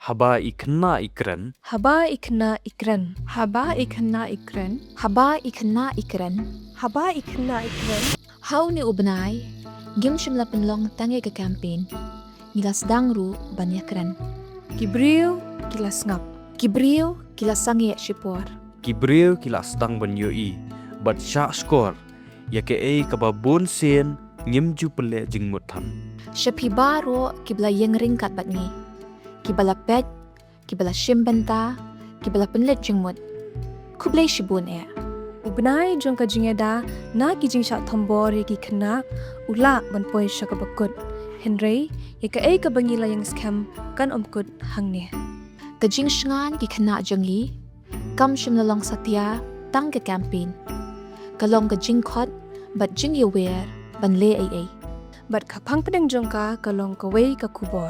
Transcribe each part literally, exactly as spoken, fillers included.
Haba i khynnah i kren. Haba i khynnah i kren. Haba i khynnah i kren. Haba i khynnah i kren. Haba i khynnah i kren. Ha une u bnai, ngim shym la pynlong tang ïa ka campaign. Ngi la sdang ruh ban ïakren. Ki briew ki la sngap. Ki briew ki la sangeh shipor. Ki briew ki la sdang ban ïohi bad shah shkor ïa kaei kaba bun sien ngim ju pynleh jingmut than. Sha phi baroh kiba la ïeng ryngkat bad ngi, kiba la peit, kiba la shim bynta, kiba la pynleit jingmut, khublei shibun eh. U bnai jong ka jingïada na ki jingshah thombor ïa ki khynnah u lah ban poi sha kaba kut, hynrei ïa kaei kaba ngi la ïeng skhem kan ym kut hangne. Ka jingshngaiñ ki khynnah jong ngi kam shym la long satia tang ka campaign. Ka long ka jingkhot bad jingïawer ban leh ei ei. Bad ka phang pdeng jong ka ka long kawei ka khubor: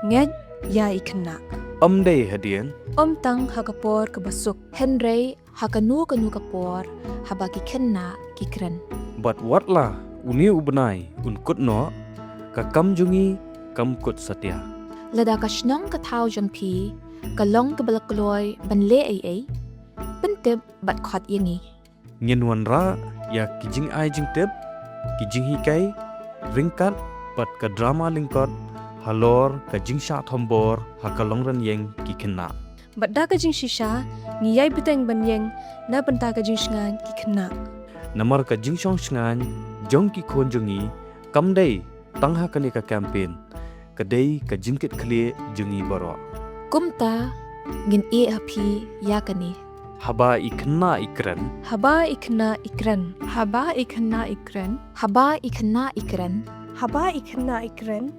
ngeit ïa i khynnah. Ym dei hadien. Ym tang ha ka por kaba suk. Hynrei ha kano kano ka por haba ki khynnah ki kren. Bad wat la une u bnai un kut noh, ka kam jong ngi kam kut satia. Lada ka shnong ka thaw jong phi ka long kaba la kloi ban leh ei ei, pyntip bad khot ïa ngi. Ngin wanrah ïa ki jingai jingtip, ki jinghikai ryngkat bad ka drama lyngkot halor ka jingshah thombor ha ka longrynieng ki khynnah. Bad da ka jingshisha ngi ïai bteng ban ïeng na bynta ka jingshngaiñ ki khynnah. Namar ka jingshong shngaiñ jong ki khun jong ngi kam dei tang ha kane ka campaign, ka dei ka jingkitkhlieh jong ngi baroh. Kumta ngin ïeh ha phi ïa kane. Haba i khynnah i kren. Haba i khynnah i kren. Haba i khynnah i kren. Haba i khynnah i kren. Haba i khynnah i kren.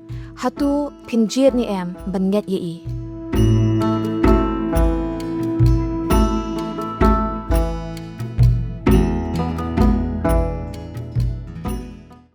Hato phin jied ne em ban ngeit ïa i?